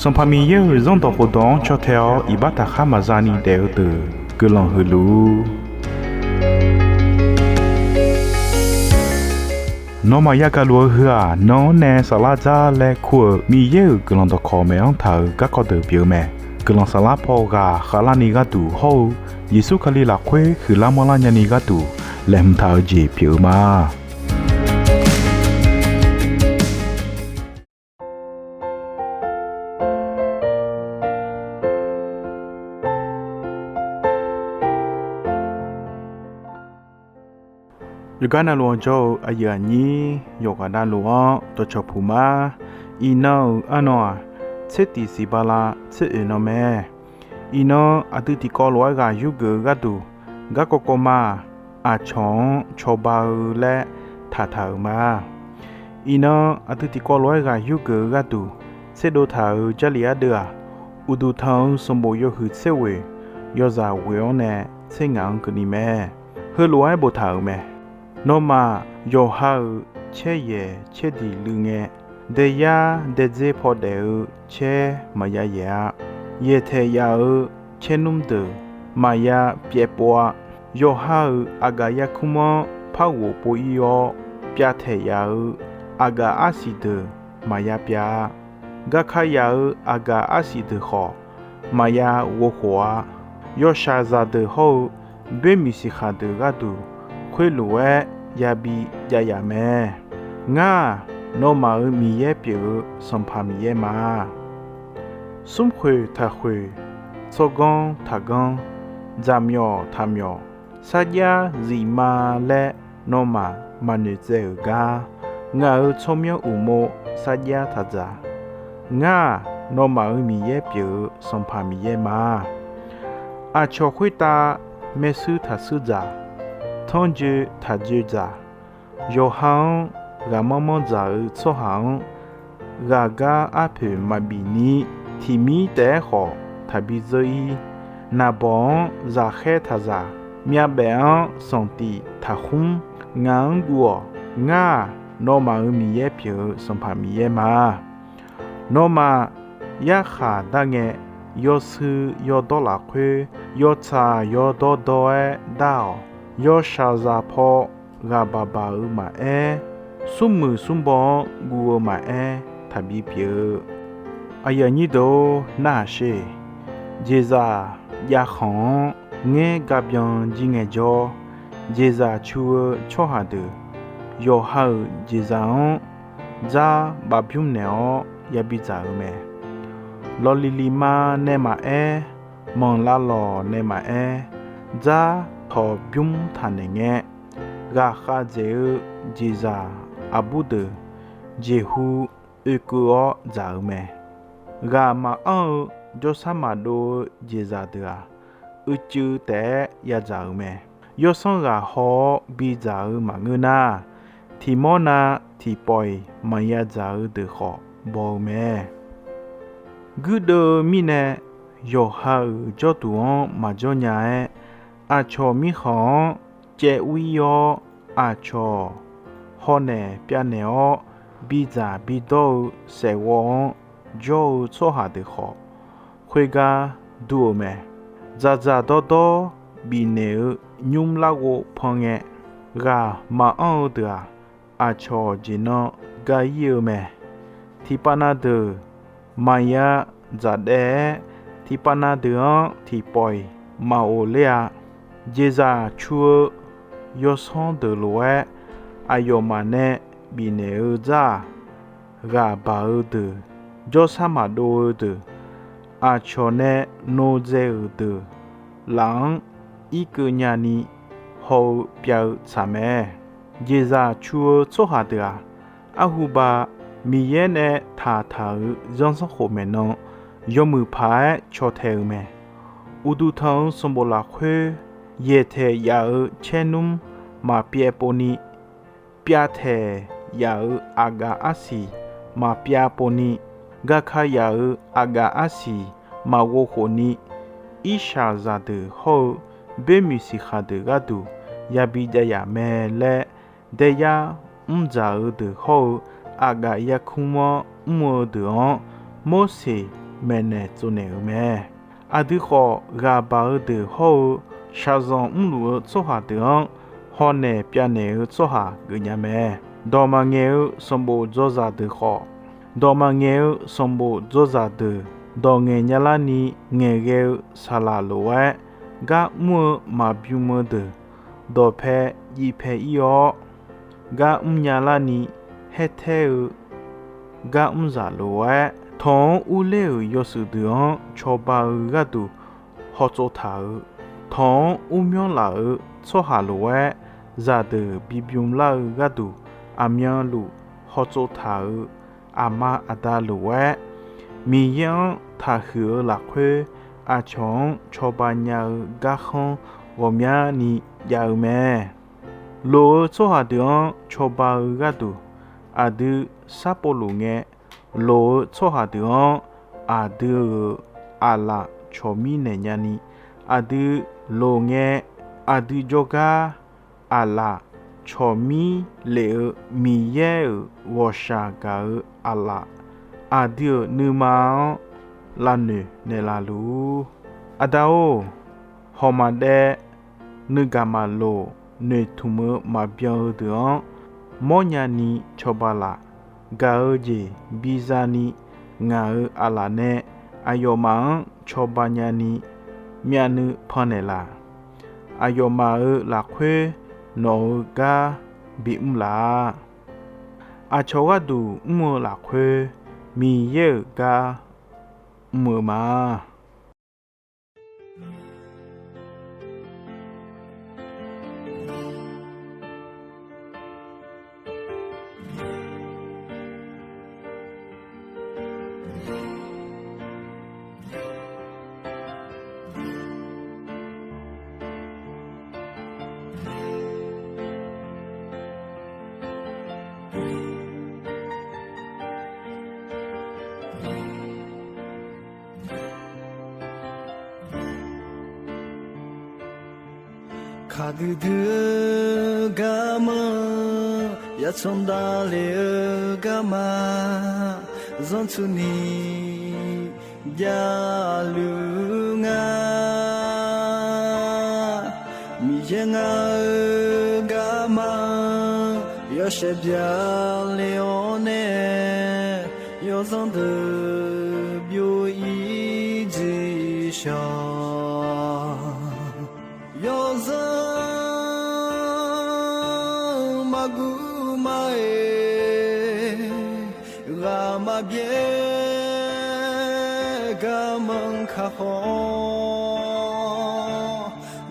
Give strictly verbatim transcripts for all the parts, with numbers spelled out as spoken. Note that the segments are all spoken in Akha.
Sanqpaq Miqyaer-euq Zanrdawq khofdawq-anr caw tae-awr iqbax taqkhar maqza ni daef-eu deuq guiqlanq huiq luf-ur. Nawmaf yagaq luf-eu heu-aq, nan-anr nae saflar dzar laer kur-euq Miqyaer-euq guiqlanq dawqkawq maeq-anr taq-euq garkawv deuq pyeuf-eu mae. Guiqlanq saflar paw ghaq khavlarni gharduq hawr-eu Yeqsur Kali lafkhoer huiqlar manrlar nyani gharduq laeqhmq taq-eu jeq pyeuf-eu ma. Yawqgar navluf-anr jawr-eu aqyuif aqnyir yawqghaq navluf-anr dawqcawq puq ma. Iqnan-euq arnan-aq, tser tiq siq bala tser oeq nan mae. Iqnan aqdui tiqkawv lof-aer ghaq yurgeuf-eu gharduq, garkawv kawv ma-aq, aqcawq-anr cawba-eu laer taqtaq-euq ma. Iqnan aqdui tiqkawv lof-aer ghaq yurgeuf-eu gharduq tserdov taq-euq Jarlif ardeuv-aq, Uqduq tanq-eu sanqbof yawhuiq tser ghoeq yawzaq ghoeq-anr nae tser ngaq-anr keuvni mae. Heulof-aer boftaq-euq mae. Nawmaf yawqha-euq caer yaeq caer diq luiv ngae, daeyar daedzer paw daef-eu caer maqya yaeq-a. Yaeqtaeq yaf-eu caer nmr deuq maqya pyaev pov-a. Yawqha-euq aqgaf yarkmr-anr par ghof pov ir-awr, pyavtaeq yaf-eu aqgaf arsiq deuq maqya pyav-a. Gaka yaf-eu aqgaf arsiq deuq khawf, maqya ghovkhof-a. Yawshaqzaq deuq hawr-eu boermiq siqkhaq deuq gharduq khoerlof-aer yabi jav yaf mae. Ngar-aq, nawmaf-euq Miqyaer pyeuf-eu Sanqpaq Miqyaer ma. Smrkhoeq taqkhoeq, tsawrganr taqganr, dzaqmyawf taqmyawf, sarjax zifma laer nawmaf maqnoeq tsaev-euq gar, ngaq-euq tsawrmyanr uqmov sarjax taqdzaq. Ngar-aq, nawmaf-euq Miqyaer pyeuf-eu Sanqpaq Miqyaer ma. Aqcawq khoertav maershuir taqshuir dzaq, tanrjoe taqjoe dzaq, yawqha-anr ghaqmanr manr dzaq-eu tsawrhaq-anr, ghaqgar arpoeq maqbif ni, tiqmir taef-aer khawf taqbi dzeur ir. Naqbawq-anr zaqkhaer taqzaq, myavbaef-anr sanqtif taqkhmr. Ngaq-anr guv-awq. Ngar-aq, nawmaf-euq Miqyaer pyeuf-eu Sanqpaq Miqyaer ma. Nawmaf yarkhaq dar ngae, yawshuif yawdawr lafkhoer yawtsaq yawdawr dawr-aer dar-awq. Yawshaqzaq paw ghaq baq baq-eu maqaer, smrmuiq smrbaw-anr guv-eu maqaer, taqbi pyeuf-eu. Aqyuif aqnyir deuq-or, narhaq sher. Jeqzaq javkhanq-anr ngaer gabyan jir ngaejawr, jeqzaq cu-eu tsawrhaq deuq yawqha-euq jeqzaq-anr dzar baf bymr naeq-awr yabi dzaq-euq mae. Lawqliq liqma nae maqaer, manqlav lawq nae maqaer, dzar tawq bymr taq naeq ngae, ghaqkhav dzaeq-eu jeqzaq aqbur deuq jeqhu oekeuv-awr dzaq-euq mae. Ghaq maqanr-eu jawrsar maqdov-eu jeqzaq deuq-aq, uicuiv taef-aer yadzaq-euq mae. Yawsanr ghaq haw-awr bidzaq-eu maqngeur nar, tiq mawr na tiq pawf-iq maqya dzaq-eu deuq khawf baw-eu mae. Guirdeuv-eu mirnae, yawqha-euq jawrduq-anr maqjawr nya-aer, aqcawq mirkhanq-anr caev ur ir-awr, aqcawq hawnaeq pyavnaeq-awr, bidzaq bidawr-eu saeqghawv-anr jawr-eu tsawrhaq deuq khawf, khoergar dur-eu mae. Dzaqdzaq dawrdawr bifnaeq-eu nymr larghov pan ngae, ghaq maqanr-eu deuq-aq, aqcawq jeq nan ga ir-eu mae. Tiqpav na deuq maqya dzaqdaev-aer, tiqpav na deuq-anr tiqpawf-iq maqghof ler-a. Jeqzaq cu-eu yawsanr deuq lof-aer, aqyawfmaf nae bifnaeq-eu dzar-aq, ghaq baq-eu deuq, jawrsar maqdov-eu deuq, aqcawq nae nodzae-euq deuq laf-anr irkeuv nyani haw-eu pyav-eu tsaq mae. Jeqzaq cu-eu tsawrhaq deuq-aq, arhuba Miqyaer nae taqtaq-euq zanrsanrkhof maeqnan yawmuiq paq-aer caw tae-eu mae. Uqduq tanq-eu sanqbof lafkhoer, yaeqtaeq yaf-eu caernmr maqpyaev pov ni, pyavtaeq yaf-euq aqgaf arsiq maqpyav pov ni, gaka yaf-euq aqgaf arsiq maqghov khof ni, irshaqzaq deuq hawr-eu boermiq siqkhaq deuq gharduq yabi jav yaf mae laer, daeyar mr dzaq-eu deuq hawr-eu aqgaf yarkmr-anr mr-eu deuq-anr, Morseq maeqnaeq tsovnaeq-euq mae. Aqdui khawf, ghaq baq-eu deuq hawr-eu shaqzanq mrluf-eu tsawrhaq deuq-anr hawnaeq pyavnaeq-eu tsawrhaq geufnya mae. Dawq maqngaeq-eu sanqbof dzawzaq deuq khawf, dawq maqngaeq-eu sanqbof dzawzaq deuq dawq ngaeq nya larni ngaeqghae-eu saqlaq lof-aer, gar mr-eu maqbym-eu deuq dawqpae jiv pae ir-awr, gar mrnya larni haertaer-eu gar mrzaq lof-aer, tawq-anr urler-euq yawshuif deuq-anr cawba-eu gharduq hawtsov taq-euq, tawq-anr urmyanr laf-euq tsawrhaq lof-aer, zaqdeuq bibym lar-eu gharduq aqmyanluf hawtsov taq-euq aqma aqda lof-aer, Miqyaer-anr taqhuiq-eu lafkhoer aqcawq-anr cawba nya-eu garkhanr ghawqmyani jav-eu mae. Loq-eu tsawrhaq deuq-anr cawba-eu gharduq, aqdui sar povluf ngae, loq-eu tsawrhaq deuq-anr aqdui-euq aqlaf cawqmir naeq nyani, aqdui loq ngae, aqdui jawrgar aqlaf cawqmir lef-eu Miqyaer-euq ghawqshaq gaq-eu aqlaf, aqdui-euq nuima-anr lavnoeq naeqlaf luf-ur. Aqda-or, hawq maqdaev, nuigaq maqloq, noeqtmq-eu maqbyan-eu deuq-anr mawrnya ni cawba laf. Gaq-eu jeq biza ni ngaq-euq aqlaf nae aqyawfmaf-anr cawba nyani myavnuiv pannaeq laf. Aqyawfmaf-euq lafkhoer nawq-euq gar bimr laf-a. Aqcawq gharduq mr-eu lafkhoer Miqyaer-euq gar mr-eu ma. Kaqdui dui-eu garma, yacan davle-eu garma, zanrtsuini javluf nga. Miqyaer ngar-eu garma, yawshaef byale-awr nae, yawzanr deuq byov-ir dziqshawq. Yawzanr maqguv ma-eq, ghaq maqbyaer garmanr kakhof,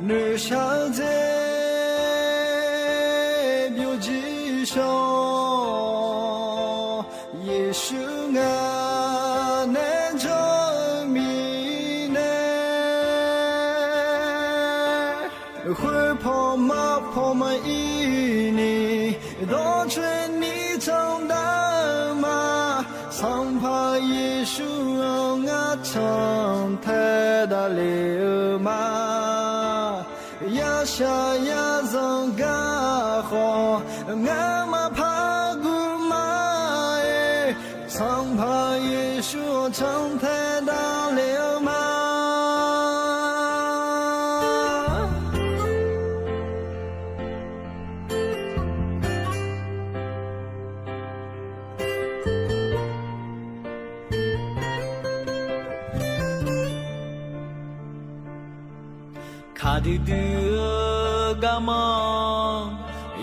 noeqshaq-eu dzer byovjir shawr. Yeqsur ngaq nae jawr-eu mirnae, khoer paw mar paw maqir ni, dawrcoeni candav-eu ma. Sanqpaq Yeqsur-anr ngar cantae davle-eu ma. Yashaq yazanq garkhawf, ngar maqpar guv ma-eq. Sanqpaq Yeqsur-anr cantae davle-eu ma. Kaqdui dui-eu garma,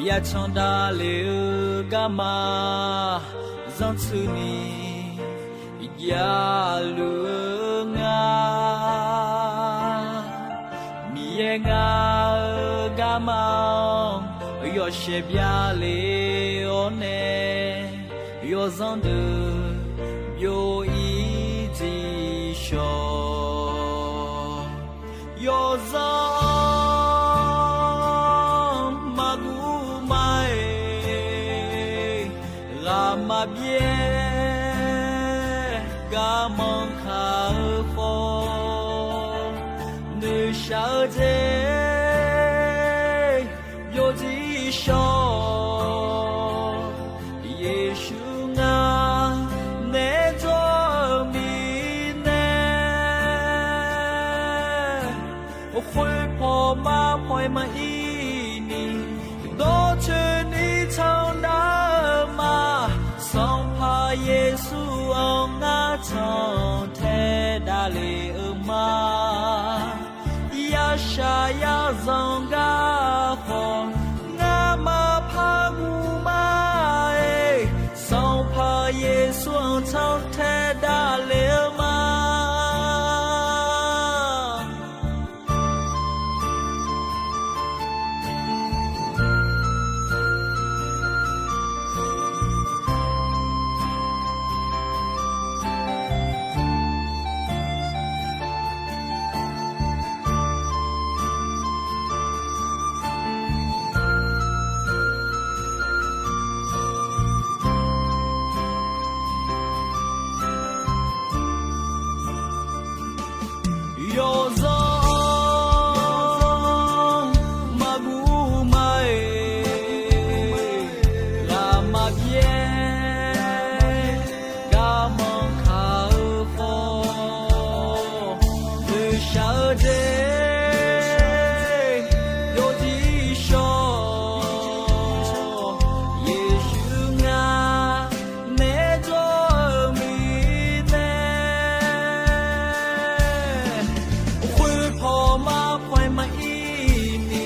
yacan davle-eu garma, zanrtsuini javluf-eu nga. Miqyaer ngar-eu garma-anr, yawshaef byale-awr nae, yawzanr deuq byov-ir dziqshawq. Yawzanr maqguv ma-eq, ghaq maqbyaer garmanr kaq-eu khawf, noeqshaq-eu dzer byovjir shawr. Yeqsur ngar nae jawr-eu mirnae, Sanqpaq Yeqsur-anr ngar cantae davlef-eu ma. Yashaq yazanq garkhawf, ngamaf par guv ma-aer, Sanqpaq Yeqsur-anr cantae davlef-eu ma. Yawzanr maqguv ma-aer, ghaq maqbyaer, garmanr kaq-eu khawf, noeqshaq-eu jeq yawdir shawr-awq. Yeqsur ngar naeq-aer jawr-eu mirnae, khoerpaw marpaw-aer maqir ni,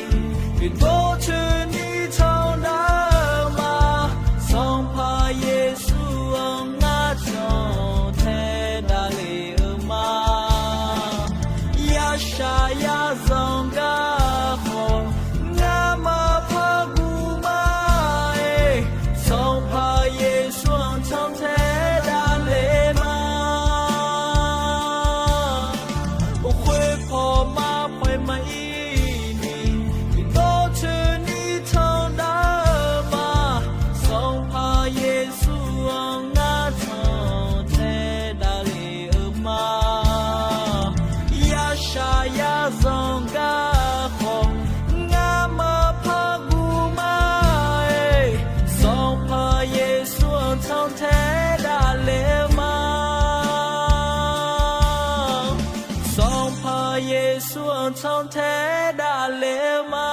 dawrcoeni candav-eu ma. Sanqpaq Yeqsur-anr ngar cantae davlef-eu ma. Yashaq yazanq garkhawf, ngamaf par guv ma-aer, Sanqpaq Yeqsur-anr cantae davlef ma. Khoerpaw marpaw-aer maqir ni, dawrcoeni candav-eu ma. Sanqpaq Yeqsur-anr ngar cantae davlef-eu ma. Yashaq yazanq garkhawf, ngamaf par guv ma-aer, Sanqpaq Yeqsur-anr cantae davlef-eu ma. Sanqpaq Yeqsur-anr cantae davlef-eu ma.